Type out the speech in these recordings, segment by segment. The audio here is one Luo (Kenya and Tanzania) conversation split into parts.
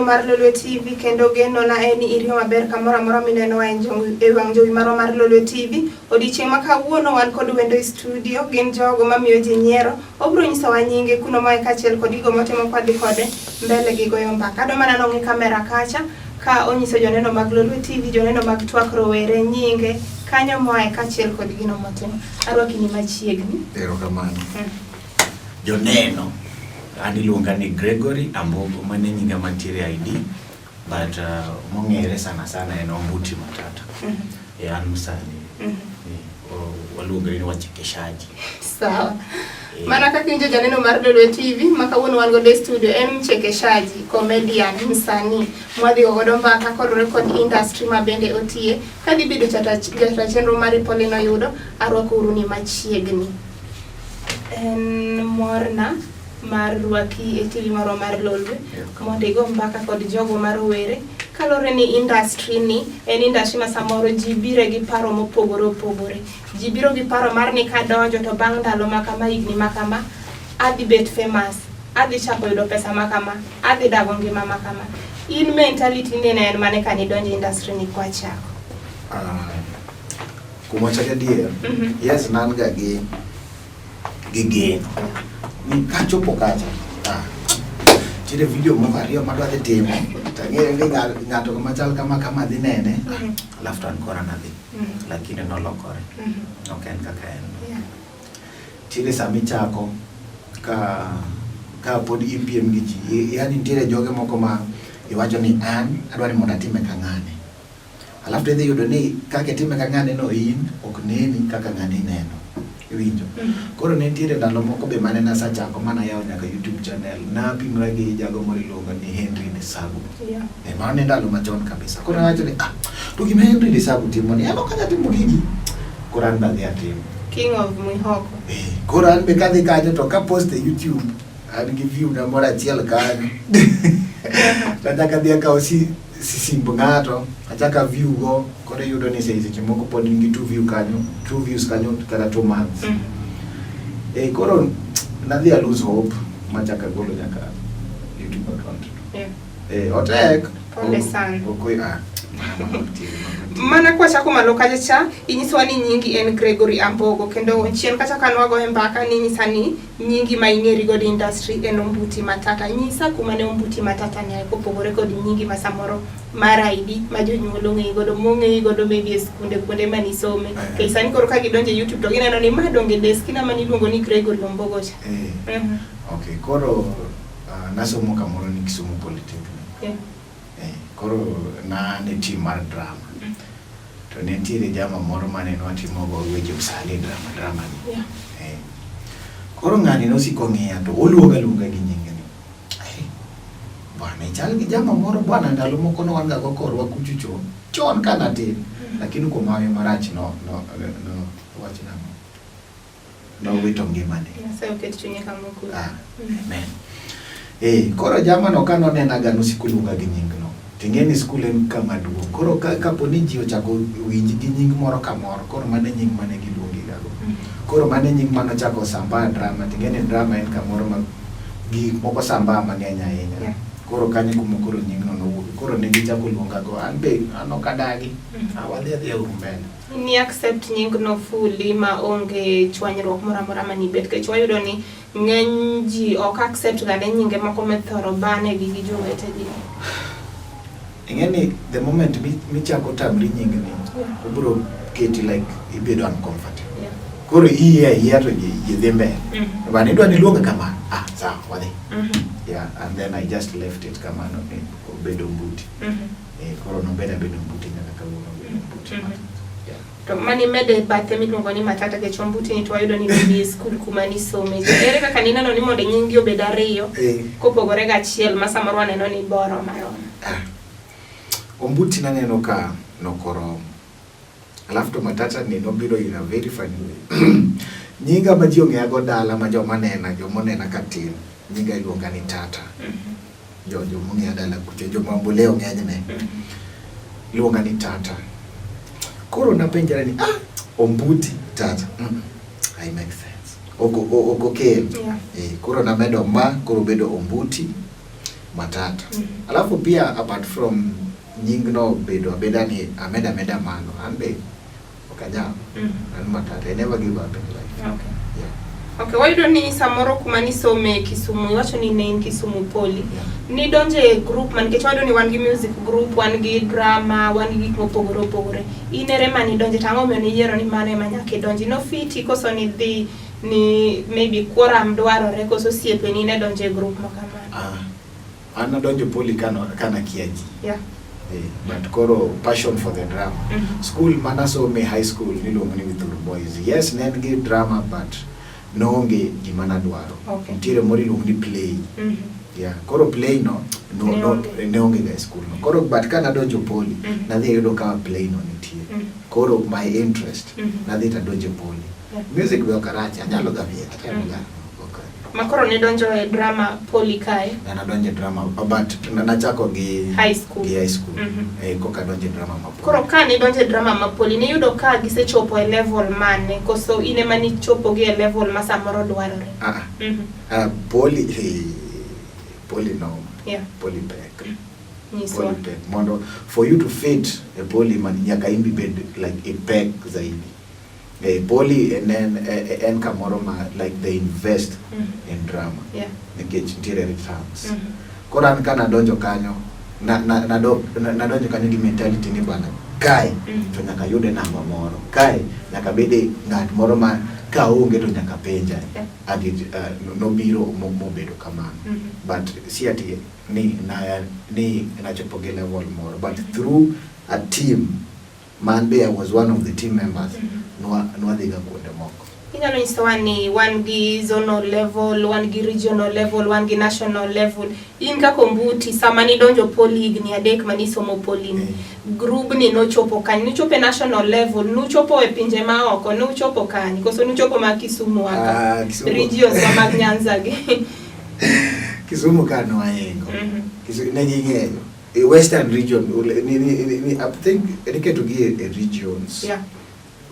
Janeno mar Lolwe TV kendo geno na en ni iriyo maber kamoro amora minenowa e e wang' jowi marwa mar Lolwe TV. Odiechieng' ma kawuono wan kod wendo e studio, gin jogo mamiyo ji nyiero. Obiro nyisowa nyinge kuno mae kaachiel kod gigo motimo kwadhi kode mbele gi goyo mbaka. Adwa mana nong'i kamera kacha ka onyiso joneno mag Lolwe TV, joneno mag twak rowere nyinge, kanyo moaye kaachiel kod gino motimo. Arwaki ni machiegni. Erokamano. Joneno, an iluonga ni Gregory Ambogo, mano e nyinga mantiere e ID, but mong'ere sana sana en Ombuti Matata. E an msanii. Waluongore ni wachekeshaji. Sawa. Mana kaka injo janeno mar Lolwe TV ma kawuono wan godo e studio en mchekeshaji, comedian, msanii. Mwadhi godo mbaka kolure kod industry ma bende otiye. Kadhi bedo jata chenro mari Pauline Oyudo, arwako uru ni machiegni. En morna mar rwaki e TV marwa mar Lolwe mondo igo mbaka kod jogo ma rowere kaluwore ni industry ni en industry ma samoro ji bire gi paro mopogore opogore. Ji biro gi paro mar ni kadonjo to bang' ndalo ma kama, higni ma kama, adhi bet famous, adhi chako yudo pesa ma kama, adhi dago ngima ma kama. In mentality ni ne en mane kane idonjo e industry ni kwachako? Kuom wacho gadier, yes, ne an ga gi geno ni kachopo kacha, nitiere video moko ariyo madwa dhi timo to ang'eyo ni ng'ato machal kama kama dhi nene, alafu to an kora nadhi, lakini nolokore, ok en kaka en. Nitiere sama ichako ka pod ipiem gi ji, yani nitiere joge moko ma iwacho ni an adwa ni mondo atime ka ng'ane, alafu to idhi yudo ni kaka itime ka ng'ane no in ok neni kaka ng'ane ineno, iwinjo? Koro ne nitiere ndalo moko be mane nasachako mana yawo nyaka YouTube channel, napimra gi jago moro iluongo ni Henry Desagu. Mano ne ndalo machon kabisa. Koro nawacho ni to gima Henry Desagu timo ni an ok anyal timo gigi, koro an be adhi atimo. King of Mwihoko. Koro an be kadhi kanyo to ka post e YouTube an gi view na moro achiel kanyo, tachako adhi akawo si simb ng'ato achako view go, koro iyudo ni seche moko pod in gi two view kanyo, two views kanyo kata 2 months. Koro nadhi a lose hope machako agolo nyaka YouTube account. Otek. Pole sana. Ok, mano nitie, mano nitie. Mana kwachako malo kacha cha, inyisowa ni nyingi en Gregory Ambogo, kendo chien kacha ka nwagoye mbaka ninyisa ni nyingi ma ing'eri godo industry en Ombuti Matata. Nyisa kuma ne Ombuti Matata ni ae kopogore kod nyingi ma samoro mar ID ma jonyuol ong'eyi godo, mong'eyi godo maybe e skunde kuonde manisome. Nikech sani koro ka gidonjo e YouTube to gineno ni ma donge deskina maniluongo ni Gregory Ombogo cha. Okay, koro nasomo kamoro ni Kisumu Polytechnic. Koro na an e team mar drama. To ne nitiere jama moro mane nwatimogo weche msanii drama ni. Koro ng'ani nosiko ng'iya to oluonga luonga gi nyinge ni. Bwana ichal gi jama moro bwana, ndalo moko ne wan ga go korwa kucho chon. Chon ka natin. Lakini kuom hawi marach no wach nang'o? Nowito ngimane. Nyasaye oket chunye kama okwe. Amen. Koro jamano ka nonena ga nosiko luonga gi nyingno. Ting'e ni skul en kama duong'. Koro kapo ni ji ochako winji gi nying moro kamoro, koro mano e nying mane giluongi gago. Koro mano e nying mane ochako sambaa drama. Ting'e ni drama en kamoro ma gik moko sambaa mang'eny ahinya. Koro kanyo kuma koro nyingno nowuok. Koro ne gichako luonga go. An be an ok adagi. Wadhi adhiya uru mbele. Ni accept nyingno fully ma onge chwanyruok moro amora manibet, nikech wayudo ni ng'eny ji ok accept ga ne nyinge moko mithoro banegi gi jowetegi. Ing'e ni the moment michako tamri nyingni, obiro keti like ibedo uncomfortable. Koro iyie ayia to ji dhi mbele. But idwa ni iluonga kama, sawa, wadhi. Yeah, and then I just left it kamano, obedo Ombuti. Koro nobedo abedo Ombuti nyaka kawuono obedo Ombuti. Yeah. To mani mede bathe miluongo ni Matata, nikech Ombuti ni to wayudo ni nidhi e skul kuma nisome. Ere kaka nineno ni mondo nyingi obed ariyo kopogore gi achiel ma samoro waneno ni boro maroma? Ombuti naneno ka nokoromo. Alafu to Matata ni nobiro in a very funny way. Nyinga ma ji ong'eya go dala ma joma nena, joma onena katin, nyinga iluonga ni Tata. Jo joma ong'eya dala kucha, joma Mboleo ng'enyne. Iluonga ni Tata. Koro napenjra ni, Ombuti, Tata. I make sense. Ok okel. Koro namedo ma, koro bedo Ombuti. Matata. Alafu pia apart from nying no bedo abeda ni ameda ameda mano, an be ok anyal. An Matata. I never give up in life. Okay. Yeah. Okay, wayudo ni samoro kuma nisome Kisumu, iwacho ni ne in Kisumu Poly. Yeah. Nidonje e group man nikech wayudo ni wan gi music group, wan gi drama, wan gi gik mopogore opogore. In ere ma nidonje to ang'o momiyo niyiero ni mano ema nyaka idonji? Nofiti koso nidhi ni maybe quorum dwarore koso osiepeni ne donjo e group ma kamano? Ah, an nadonjo Poly kano kanakia ji. Yeah. Eh, but koro passion for the drama. School manasome high school niluongo ni Withur Boys. Yes, ne en gi drama but noonge gima nadwaro. Okay. Nitiere moro iluongo ni play. Yeah, koro play no, no, Ne no onge. ne onge ga e school no. Koro but ka nadonjo Poly, nadhi ayudo ka play no nitie. Koro my interest, nadhi tadonjo e Poly. Music be ok arach, anyalo ga miel, atemo ga. Ok. Ma koro nidonjo e drama Poly kae? Ne nadonjo e drama, but nachako gi High school. Gi high school. Eh, koka adonjo e drama ma Poly. Koro ka nidonjo e drama ma Poly, niyudo ka gisechopo e level mane? Koso in ema nichopo gi e level ma samoro dwarore? Ah, ah. Ah, Poly, eh, Poly no. Poly pek. Nyiswa. Poly pek. Mondo for you to fit e Poly man nyaka in bed like e pek zaidi. Eh, Poly en en, en kamoro ma like they invest in drama. Nikech nitiere returns. Koro an ka nadonjo kanyo, nadonjo kanyo gi mentality ni bana kae to nyaka yude namba moro. Kae nyaka bede ng'at moro ma ka onge to nyaka penja. And it, nobiro mobedo kamano. But si ati ni na ni nachopo gi level moro, but through a team man be I was one of the team members. Nwadhiga kuonde moko. Inyalo nyisowa ni wan gi zonal level, wan gi regional level, wan gi national level. In kaka Ombuti, sama nidonjo Poly higni 3 manisomo Poly ni, grub ni nochopo kanye? Nuchopo e national level, nuchopo e pinje maoko, nuchopo kanye? Koso nuchopo ma Kisumu waka? Ah, Kisumu. Regions wa mag Nyanza gi. Kisumu ka noahingo. Kisumu ne ging'eyo. E Western region, ni, I think niketo gi e regions.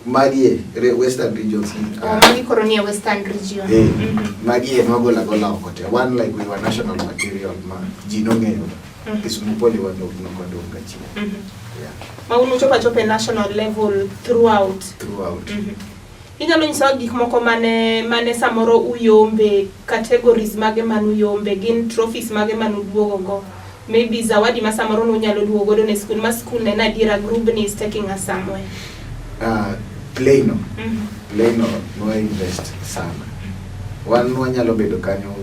Magi e Western regions. Oh, magi koro ni e Western region. Eh, magi e nwagola gola oko te. One like we were national material ma ji nong'eyo. Kisumu Poly wan nok wadong' kachien. Yeah. Ma un uchopo achopa e national level throughout. Throughout. Inyalo nyisowa gik moko mane samoro uyombe, categories mage mane uyombe, gin trophies mage mane uduogo go? Maybe zawadi ma samoro nunyalo duogo godo ne school, ma school ne adiera group ni is taking us somewhere. Play no. Play no nwa invest sana. Wan wanyalo bedo kanyo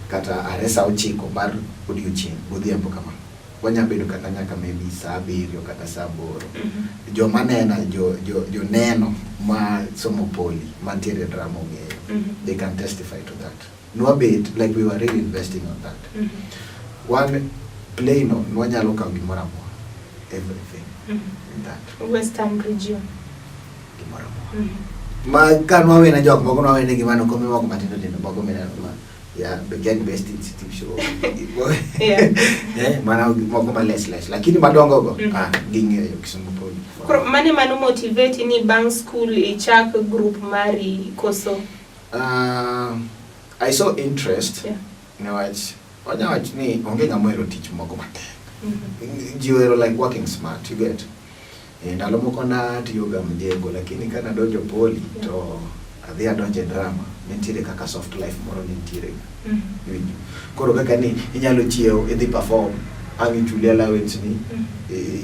kata are sa 9 mar odiochieng' godhiambo kama. Wanyalo bedo kata nyaka maybe sa 7 kata sa 8. Joma nena, jo neno ma somo Poly mantiere e drama ong'eyo. They can testify to that. Nwabet like we were really investing on that. One play no nwanyalo kawo gimoro amora. Everything in that. Western region. Gimoro amora. Ma ka nwawene jok moko nwawene gi mano kombe moko matindo tindo moko mineno ma yeah, get best institution. Eh, mana moko ma less less lakini madongo go ah ging'eyo Kisumu Poly. Koro mane mano motivate ni bang' school ichak group mari koso? I saw interest newach wanya wach ni onge ng'ama ohero tich moko matek. Ji ohero like working smart, you get. E, ndalo moko natiyoga mjengo lakini ka nadonjo Poly to adhi adonjo e drama nitiere kaka soft life moro nitiere ga. Iwinjo? Koro kaka ni inyalo chiewo idhi perform ang' ichuli allowance ni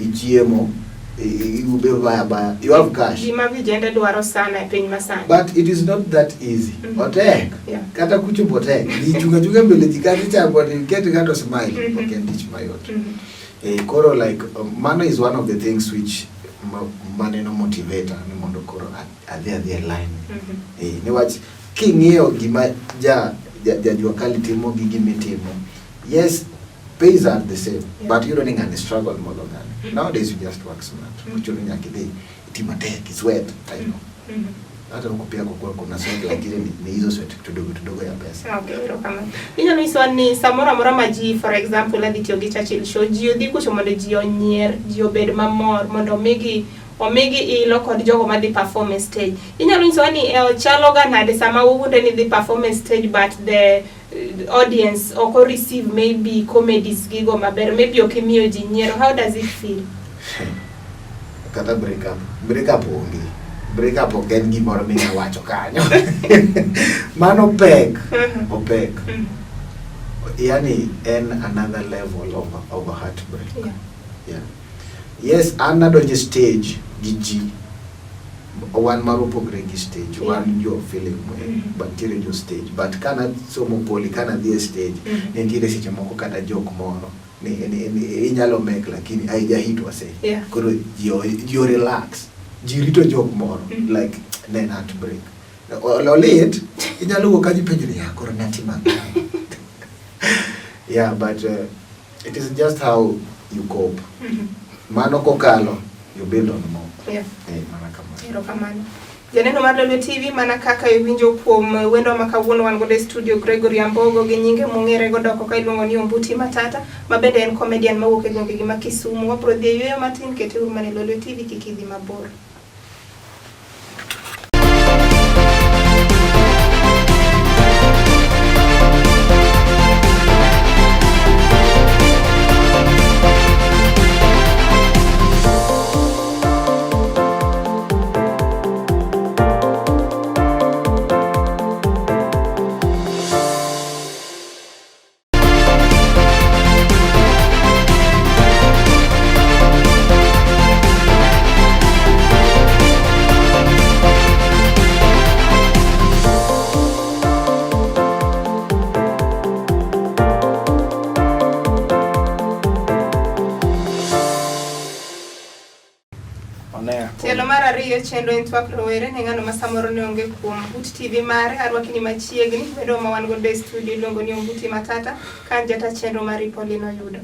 ichiemo iube baya baya you have cash. Gima vijende dwaro sana e piny masani. But it is not that easy. Otek. Kata kuchopo otek. Dhi chung' achung'a mbele ji kata ichako iket ng'ato smile. Ok en tich mayot. Eh, koro like mano is one of the things which maneno motivator ni mondo koro adhi e line. Eh, niwach king'iyo gima ja jua kali timo gi gimitimo, yes, pays are the same, but you don't ng'ani struggle molo ng'ani. Nowadays you just work smart. Ochuno nyaka idhi iti matek, sweat, I know. Hata huku pia kwa kuna sweat lakini ni hizo sweat tudogo tudogo ya pesa. Okay, erokamano. Inyalo nyisowa ni samoro amora ma ji for example adhi tiyo gi Churchill Show, ji odhi kucho mondo ji onyier, ji obed mamor, mondo omigi ilo kod jogo madhi perform e stage. Inyalo nyisowa ni chalo ga nade sama uwuonde ni dhi perform e stage but the Audience ok o receive maybe comedies gigo maber, maybe ok imiyo ji nyiero, how does it feel? Kata break up, break up onge. Break up ok en gimoro minya wacho kanyo. Mano pek, opek. Yani en another level of a heartbreak. Yeah. Yes, an nadonjo e stage gi ji. Wan mar opogre gi stage, wan jo film, but nitiere jo stage. But kana somo poli, kana dhi e stage, ne nitiere seche moko kata jok moro ni inyalo make lakini haija hit wase. Koro ji o relax. Ji rito jok moro, like ne en heartbreak. Olit, inyalo wuok ka ji penjore, ya koro natimo ang'o?" Yeah, but it is just how you cope. Mano kokalo, you build on more. Mana kamano. Erokamano. Janeno mar Lolwe TV, mana kaka iwinjo kuom wendo ma kawuono wan godo e studio Gregory Ambogo gi nyinge mong'ere godo oko ka iluongo ni Ombuti Matata, ma bende en comedian mawuok e gwenge gi ma Kisumu. Wabro dhi e yueyo matin, keteuru mana e Lolwe TV kik idhi mabor. Tielo mar ariyo chenro en twak rowere ne ng'ano ma samoro ne onge kuom but TV mare. Arwaki ni machiegni wendo ma wan godo e studio iluongo ni Ombuti Matata, ka an jata chenro mari Pauline Oyudo.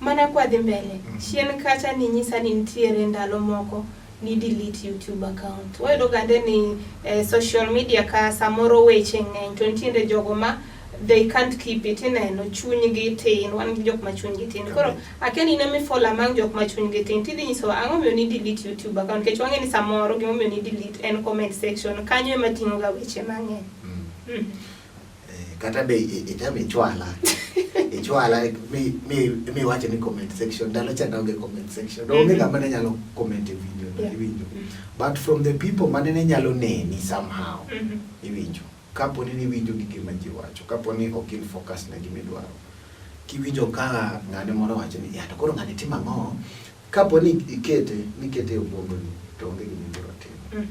Mana kwa dhi mbele, chien kacha ni nyisa ni nitiere ndalo moko ni delete YouTube account. Wayudo gande ni social media ka samoro weche ng'eny to nitiere jogo ma they can't keep it, ineno chunygi tin, wan gi jok ma chunygi tin. Koro akia ni in ema i fall among jok ma chunygi tin, tidhi nyisowa ang'o momiyo ni delete YouTube account, nikech wang'e ni samoro gimomiyo ni delete en comment section, kanyo ema ting'o ga weche mang'eny. Kata be item ichwala. Ichwala mi wacho ni comment section, ndalo cha naonge comment section. Onge ng'ama ne nyalo comment e video no, iwinjo. But from the people mane ne nyalo neni somehow, iwinjo. Kapo ni iwinjo gige ma ji wacho, kapo ni ok in focus ne gima idwaro. Kiwinjo ka ng'ane moro wacho ni, ya to koro ng'ani timo ang'o? Kapo ni ikete, mikete e obwongoni, to onge gima ibiro timo.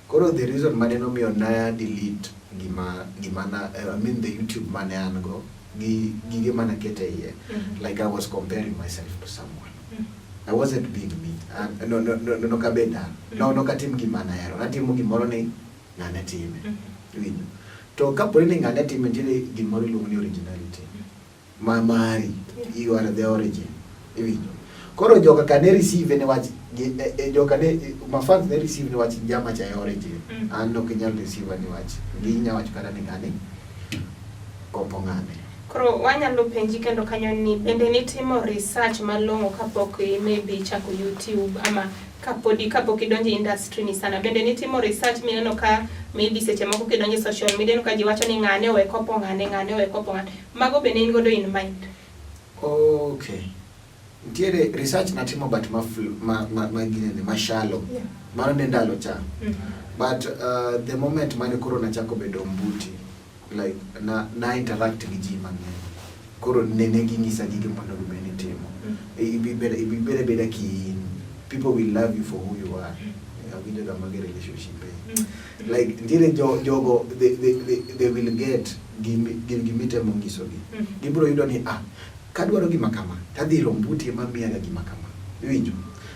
Koro the reason mane nomiyo na delete gima na, I mean the YouTube mane an go, gi gige mane aketo e iye, like I was comparing myself to someone. I wasn't being me. And, no, no, no, no, no, kabeda. No, no, katim gima nahero. Natimo gimoro ni ng'ane time. Iwinjo? To kapo ni ng'ane time, nitiere gimoro iluongo ni originality. Ma mari, you are the origin. Iwinjo? Koro joka ka ne receive ne wach, gi, e, e, joka ne, e, ma fans ne receive ne wach jama cha e origin. An ok inyal receive ni wach. Ginya wacho kata ni ng'ane kopo ng'ane. Koro wanyalo penji kendo kanyo ni bende nitimo research malong'o kapok maybe ichako YouTube ama kapok idonjo e industry ni sana, bende nitimo research mineno ka maybe seche moko kidonjo e social media ineno ka ji wacho ni ng'ane owe kopo ng'ane, ng'ane owe kopo ng'ane, mago bende in godo in mind? Okay. Nitiere research natimo but ma ginene, ma shallow. Mano ne ndalo cha. But the moment mane koro nachako bedo Ombuti, like na interact gi ji mang'eny. Koro nene ging'isa gige mondo bed ni timo. Ibi beda ki in. People will love you for who you are. Awinjo ga mage relationship e. Like nitiere jogo they will get gimitemo nyisogi. Gibiro yudo ni kadwaro gima kama, tadhi ir Ombuti ema miyaga gima kama. Iwinjo?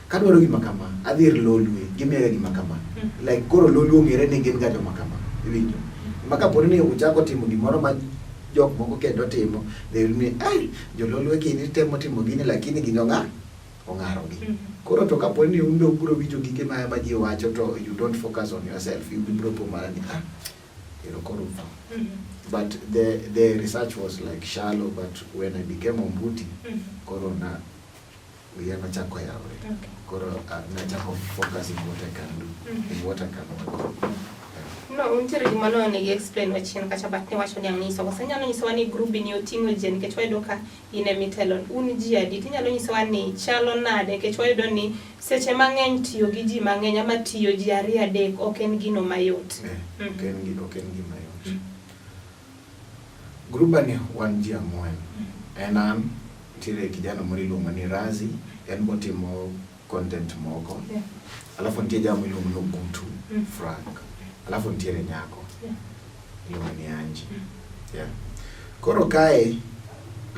Kadwaro gima kama, adhi ir Lolwe, gimiyaga gima kama. Like koro Lolwe ong'ere ni gin ga joma kama. Iwinjo? Ma kapo ni uchako timo gimoro ma jok moko kendo timo, they will be, ai, jo Lolwe gini temo timo gini, lakini gini ong'arogi. Koro to kapo ni un be ubiro winjo gige ma ji wacho to you don't focus on yourself, you biro po mana ni, ero koro utho. But the research was like shallow, but when I became Ombuti, koro na wiya nochako yawre. Koro nachako focus in what I can do, in what I can work on. No, nitiere gima ne onego explain wa chien kacha but niwacho ni ang' nyisowa. Sa inyalo nyisowa ni grubi ni oting'o ji nikech wayudo ka in ema itelo. Un ji adi? Tinyalo nyisowa ni chalo nade nikech wayudo ni seche mang'eny tiyo gi ji mang'eny ama tiyo ji ariyo adek ok en gino mayot. Ok en gima yot. Gruba ni wan ji ang'wen. En an, nitiere kijana moro iluongo ni Razi, en botimo content moko. Alafu nitie jamo iluongo ni Ogutu Frank. Alafu nitiere nyako iluongo ni Angie. Yeah. Koro kae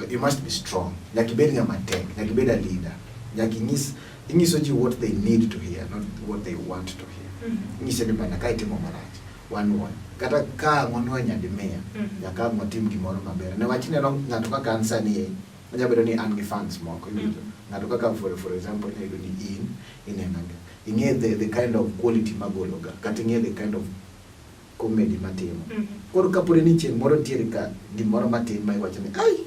you must be strong. Nyaka ibed ng'ama tek, nyaka ibed a leader. Nyaka inyis inyiso ji what they need to hear, not what they want to hear. Inyise ni bana kae itimo marach. Wan wan. Kata ka ang' wanwa nyadi mia, nyaka ang' watim gimoro maber. Newach ineno ng'ato kaka an sani e, onyalo bedo ni an gi fans moko, iwinjo. Ng'ato kaka for example inyalo yudo ni in inena ga. Ing'e the kind of quality magolo ga, kata ing'e the kind of comedy matimo. Koro kaponi ni chieng' moro nitiere ka gimoro matin ma iwacho ni ai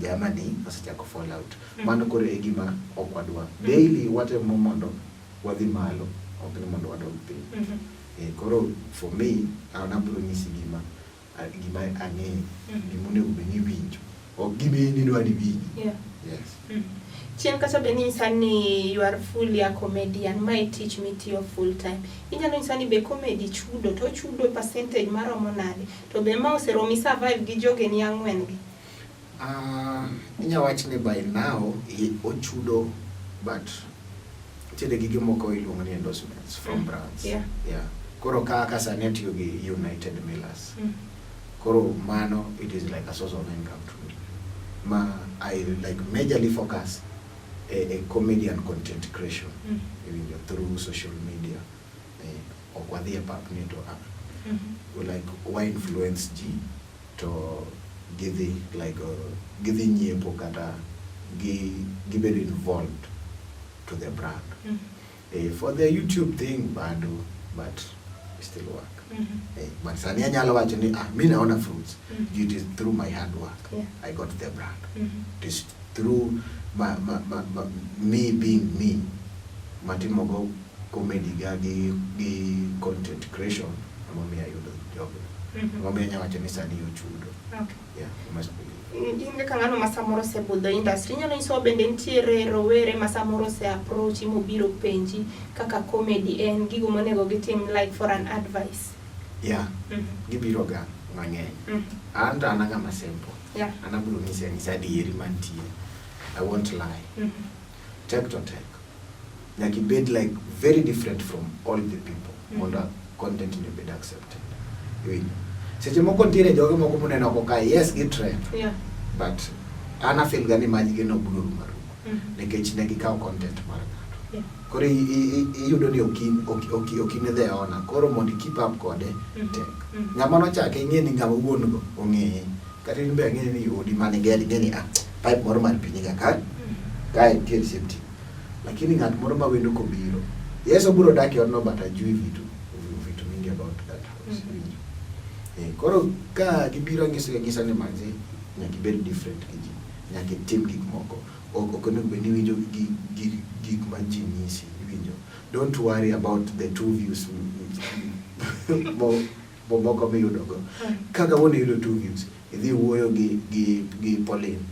jamani osechako fall out. Mano koro e gima ok wadwa. Daily watemo mondo wadhi malo, ok ni mondo wadog piny. Koro for me, an abiro nyisi gima gima ang'eyo, gima onego bed ni iwinjo. Ok gima in idwa ni iwinji. Yes. Chien kacha be ninyisa ni you are fully a comedian, mae tich mitiyo full time. Inyalo nyisa ni be comedy chudo, to ochudo percentage maromo nade? To be ma oseromi survive gi jogeni ang'wen gi? Inya wach ni by now ochudo, but nitiere gige moko iluongo ni endorsements from brands. Yeah. Koro kaka sani atiyo gi United Millers. Koro mano it is like a source of income to me. Ma I like majorly focus a comedy and content creation. Iwinjo through social media. Ok wadhi e pap ni to like wa influence ji to gidhi like gidhi nyiepo kata gibedo involved to the brand. For the YouTube thing bado, but we still work. But sani anyalo wacho ni mi naona fruits. It is through my hard work. I got the brand. It is through my me being me. Matimogo comedy ga gi content creation emomiyo ayudo job. Emomiyo anyalo wacho ni sani ochudo. Yeah, you must believe. In kaka ng'ano ma samoro osebudho industry, inyalo nyisowa bende nitiere rowere ma samoro ose approach mobiro penji kaka comedy en gigo monego gitim like for an advice. Yeah, gibiro ga mang'eny. An to an ng'ama simple. An abiro nyisi anyisa adieri mantie. I won't lie. Tek to tek. Nyaka ibed like very different from all the people mondo content ni obed accepted. Iwinjo? Seche moko nitiere joge moko muneno oko kae, yes gi trend. But an afeel ga ni majgi no biro rumo aruma. Nikech ne gikawo content mar ng'ato. Koro iyudo ni ok in the owner. Koro mondo i keep up kode tek. Ng'ama nochake ing'e ni ng'ama wuon go ong'eye. Kata in be ang'e ni odi mane geri ing'e ni pipe moro mar pi niga ka. Kae nitiere septic. Lakini ng'at moro ma wendo kobiro. Yes, obiro dak e odno but ajui vitu mingi about that house. Koro ka gibiro anyiso anyisa ni manze nyaka ibed different gi ji. Nyaka itim gik moko. Ok onego bed ni iwinjo gik ma ji nyisi. Iwinjo. Don't worry about the 2 views moko miyudo go. Ka kawuono iyudo 2 views, idhi wuoyo gi Pauline.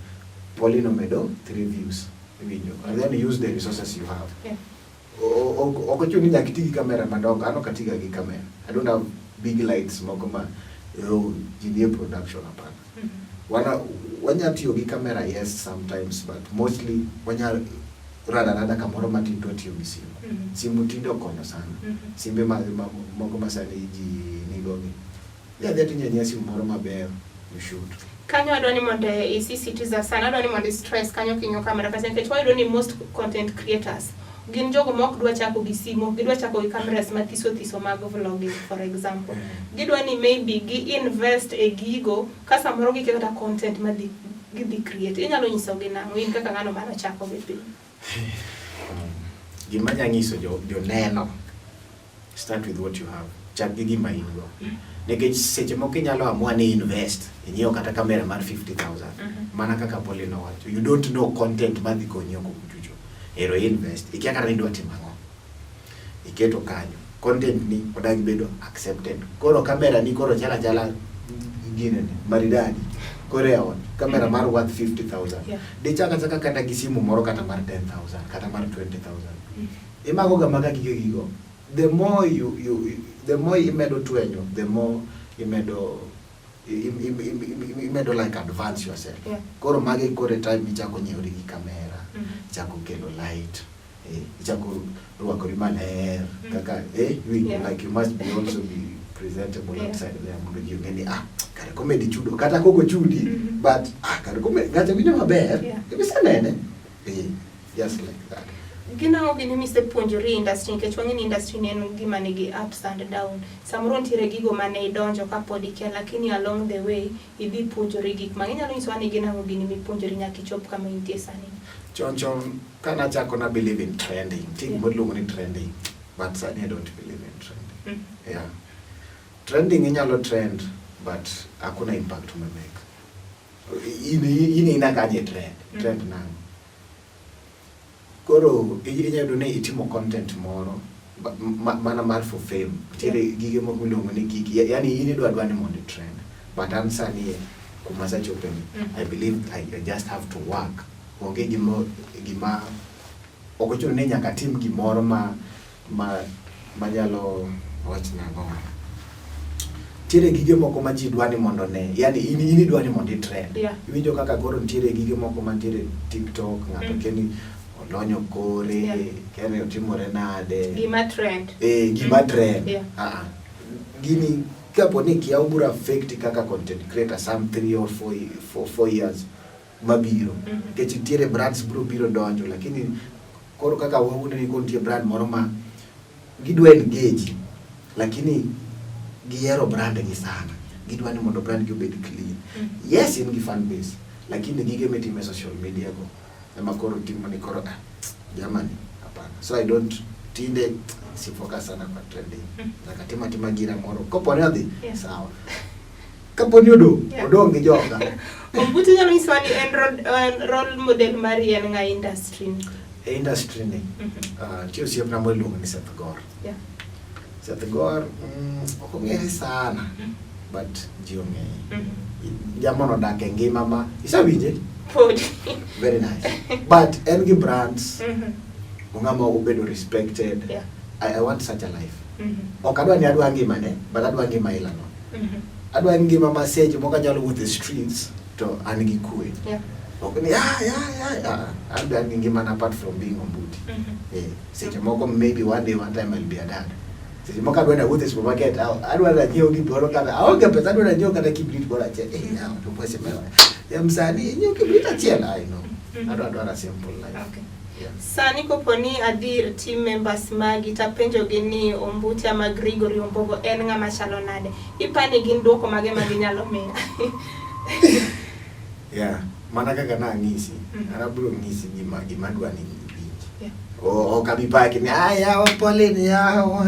Pauline omedo 3 views. Iwinjo. And then use the resources you have. Ok ochuno ni nyaka iti gi kamera madongo. An ok atiga gi kamera. I don't have big lights moko ma ji nie production hapana. Wanya tiyo gi kamera yes sometimes, but mostly wanya rada rada kamoro matin to watiyo gi simu. Simu tinde okonyo sana. Simbe moko ma sani ji nigo gi. Idhi adhiya tinyiewo anyiewa simu moro maber, you shoot. Kanyo adwa ni mondo isisitiza sana, adwa ni mondo i-stress kanyo king'iyo kamera kacha nikech wayudo ni most content creators gin jogo ma ok dwa chako gi simu, ok gidwa chako gi cameras mathiso thiso mag vlogging for example. Gidwa ni maybe gi invest e gigo ka samoro giketo kata content ma gidhi create. Inyalo nyisogi nang'o in kaka ng'ano mane ochako gi piny? Gima anya nyiso joneno, start with what you have. Chak gi gima in go. Nikech seche moko inyalo amua ni invest, inyiew kata kamera mar 50,000. Mana kaka Pauline owacho, you don't know content madhi konyi oko kuchocho. Ero invest, ikia kata ni idwa timo ang'o. Iketo kanyo. Content ni odagi bedo accepted. Koro kamera ni koro chala chala ginene maridadi. Koro e ot kamera mar worth 50,000. Dichak achaka kata gi simu moro kata mar 10,000 kata mar 20,000. Imago ga maga gige gigo. The more you, you the more imedo twenyo, the more imedo imedo like advance yourself. Koro magi koro e time michako nyiewri gi kamera, ichako kelo light, ichako rwakori maler kaka you, like you must be also be presentable outside there mondo ji ong'e ni ah, kare comedy chudo kata kok ochudi, but ah, kare comedy ng'ato winjo maber. Ibisenene, just like that. Gin ang'o gini misepuonjori e industry? Nikech wang'e ni industry ni en gima nigi ups and down. Samoro nitiere gigo mane idonjo kapod ikia, lakini along the way idhi puonjori gik mang'eny. Inyalo nyisowa ni gin ang'o gini mipuonjori nyaka ichop kama intie sani? Chon chon kanachako na believe in trending. Nitie gimoro iluongo ni trending, but sani I don't believe in trending. Yeah. Trending inyalo trend, but hakuna impact umemake. In ina kanye trend? Trend nang'o? Koro inyalo yudo ni itimo content moro mana mar for fame. Nitiere gige moko miluongo ni gigi. Yani in idwa dwa ni mondo i trend. But an sani kuma asechope ni, I believe I just have to work. Onge gima ok ochuno ni nyaka atim gimoro ma manyalo wach nang'o. Nitiere gige moko ma ji dwa ni mondo one. Yani in idwa ni mondo i trend. Iwinjo kaka koro nitiere gige moko mantiere TikTok, ng'ato kia ni olonyo kore, kia ni otimore nade. Gima trend. Gima trend. Ah, ah. Gini kapo ni kia obiro affect kaka content creator some 3 or 4 years mabiro. Nikech nitiere brands biro biro donjo, lakini koro kaka wawuondo ni koro nitie brand moro ma gidwa engage, lakini gihero brand gi sana. Gidwa ni mondo brand gi obed clean. Yes, in gi fan base, lakini gige mitimo e social media go ema koro timo ni koro ah, jamani, hapana. So I don't tinde si focus sana kwa trending. Nyaka tim atima gira moro. Kapo ni odhi, sawa. Kapo ni odong', odong' gi joga. Ombuti nyalo nyisowa ni en role model mari en ng'a industry ni? E industry ni, nitie osiepna moro iluongo ni Seth Gor. Seth Gor, ok ong'ere sana, but ji ong'eye. Jamono odak e ngima ma, isewinje? Podi. Very nice. But en gi brands, ong'ama obedo respected. I want such a life. Ok adwa ni adwa ngimane, but adwa ngima ila no. Adwa ngima ma seche moko anyalo wuotho e streets to an gi kwe. Ok ni ah, ya, ya, ya. Adwa ni ngimana apart from being Ombuti. Seche moko maybe one day, one time I'll be a dad. Seche moko adwa ni awuoth e supermarket, adwa ni anyiew gimoro kata aonge pesa, adwa ni anyiew kata kibrit moro achiel. Ya, to pesa mewa. Ya msanii, nyiew kibrit achiel, I know. Adwa dwaro a simple life. Yeah. Sani kopo ni adhi ir team members magi tapenjogi ni Ombuti ama Gregory Ombogo en ng'ama chalo nade? Ipani gin duoko mage ma ginyalo miya? Yeah, mana kaka nang'isi, an abiro ng'isi gima adwa ni iwinj. Ok abi paki ni, ah, yawa, Pauline, yawa,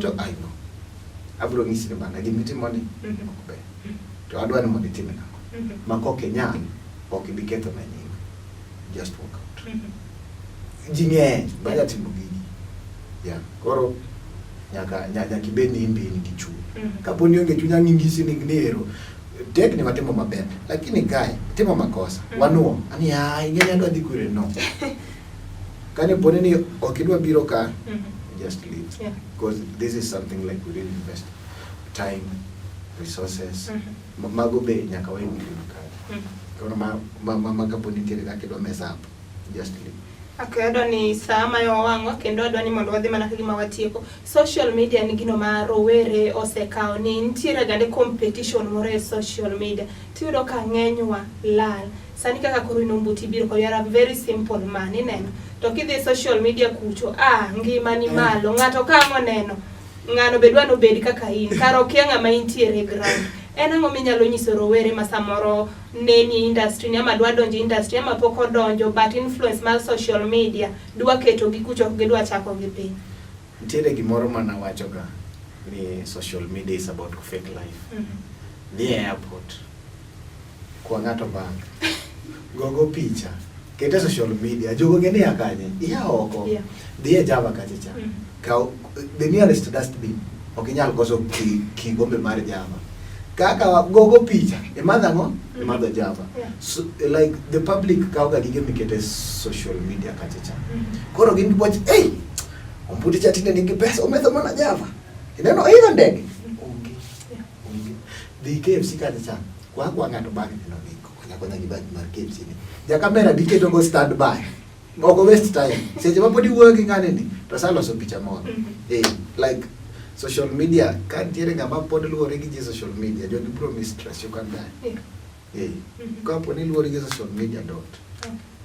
to, I know. Abiro ng'isi ni bana, gima itimo ni, ok ber. To adwa ni mondo itime nang'o. Ma kok inyal, ok ibi ketho na nying. Just walk out. Ji ng'eny, baja timo gigi. Yeah, koro nyaka ibed ni in be in gi chuny. Kapo ni onge chuny ang' ing'isi ni ero, tek ni watimo maber, lakini kae timo makosa. Wanuo, ani ah, ing'e ni adwa dhi kure, no. Kane poni ni ok idwa biro ka, just leave. Because this is something like we really invest time, resources. Mago be nyaka wa include kanyo. Koro ma kapo ni nitiere kaka idwa mess up, just leave. Okay, adwa ni saa ma wang'wa kendo adwa ni mondo wadhi mana kagima watieko. Social media ni gino ma rowere osekawo ni nitiere gande competition moro e social media. Tiyudo ka ng'enywa lal. Sani kaka koro in Ombuti biro kod you are a very simple man, ineno. To kidhi e social media kucho, ah, ngima ni malo. Ng'ato ka ang' oneno, ng'ano be dwa nobed kaka in. Kara okia ng'ama intiere e ground. En ang'o minyalo nyiso rowere ma samoro neni e industry ni ama dwa donjo e industry ama pok odonjo but influence mar social media dwa keto gi kucho ok gidwa chako gi piny? Nitiere gimoro manawacho ga ni social media is about fake life. Dhi e airport, kwa ng'ato bag, gogo picha. Kete social media. Jogo ng'e ni ya kanye? Iya oko. Dhi e Java kacha cha. Kaw the nearest dustbin. Ok inyal koso kigombe mar Java. Kaka gogo picha, imadho ang'o? Imadho Java. So, like the public kawo ga gige mikete social media kacha cha. Koro gin giwach, "Hey, Ombuti cha tinde nigi pesa, ometho mana Java." Ineno oidho ndege? Onge. Onge. Dhi KFC kacha cha. Kwa kwa ng'ato bag neno ni konya konya gi bag mar KFC ni. Ja kamera bi keto go stand by. Ok waste time. Seche ma pod iwuoyo gi ng'ani ni to osaloso picha moro. Eh, like social media ka nitiere ng'ama pod luwore gi ji social media, jogi biro mistress you can die. Eh, kapo ni luwori gi social media dot.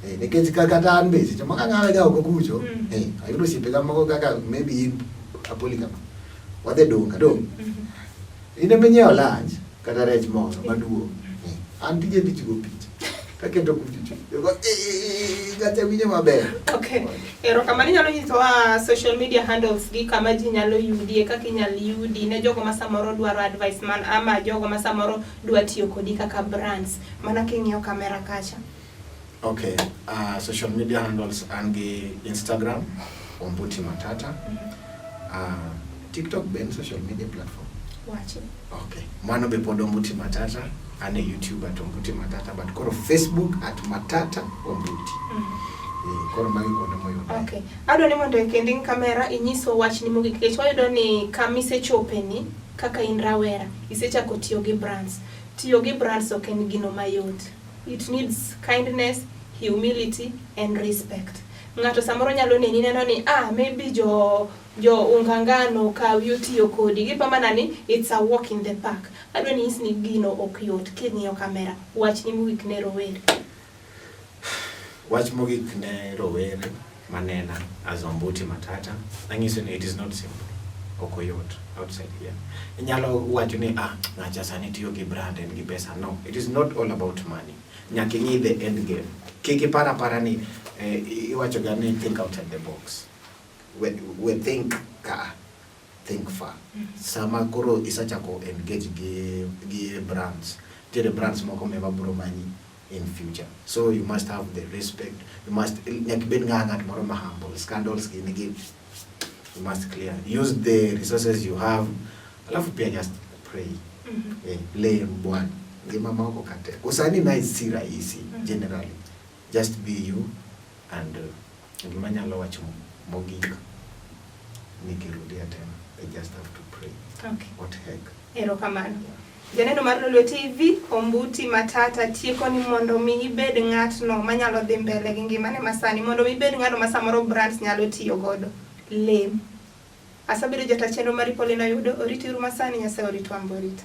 Eh, nikech kata an be seche moko ang'awe ga oko kucho, eh, ayudo osiepega moko kaka maybe in Apoli kama. Wadhi dunga, dong. In ema inyiewo lunch kata rech moro maduong'. Eh, an tije dhi chugo picha. Taketo kucho cho. Jogo, eh, ngacha winjo maber. Okay. Erokamano inyalo nyisowa social media handles gi kama ji nyalo yudie kaka inyalo yudi ne jogo ma samoro dwaro advice man ama jogo ma samoro dwa tiyo kodi kaka brands mana king'iyo kamera kacha. Okay, social media handles an gi Instagram, Ombuti Matata. TikTok be en social media platform. Wachi. Okay. Mano be pod Ombuti Matata. An e YouTube at Ombuti Matata, but koro Facebook at Matata Ombuti. Eh, koro magi kuonde moyudore. Okay. Adwa ni mondo kendo in kamera inyiswa wachni mogik nikech wayudo ni kama isechope ni kaka in rawera isechako tiyo gi brands. Tiyo gi brands ok en gino mayot. It needs kindness, humility and respect. Ng'ato samoro nyalo neni neno ni ah maybe jo jo unga ngano okawi otiyo kodi gipa mana ni it's a walk in the park. Adwa ni nyis ni gino ok yot king'iyo kamera. Wachni mogik ne rowere. Wach mogik ne rowere manena as Ombuti Matata, anyiso ni it is not simple. Ok oyot outside here. Inyalo wacho ni ah, ng'acha sani tiyo gi brand en gi pesa. No, it is not all about money. Nyaka ing'i the end game. Kik ipar apara ni eh, iwacho ga ni think outside the box. We think ka think far. Sama koro isachako engage gi brands, nitiere brands moko ma biro manyi in future. So you must have the respect. You must nyaka ibed ng'at moro ma humble. Scandals gi nigi you must clear. Use the resources you have. Alafu pia just pray. Eh, lem Bwana. Ngima ma oko ka tek. Usani na si rahisi generally. Just be you and gima anyalo wacho mogik nikirudia tena. I just have to pray. Okay. What heck. Erokamano. Janeno mar Lolwe TV, Ombuti Matata tieko ni mondo mi ibed ng'atno manyalo dhi mbele gi ngimane masani, mondo mi ibed ng'ano ma samoro brands nyalo tiyo godo. Lem. Asabedo jata chenro mari Pauline Oyudo, oriti uru masani, Nyasaye oritwa ambe orita.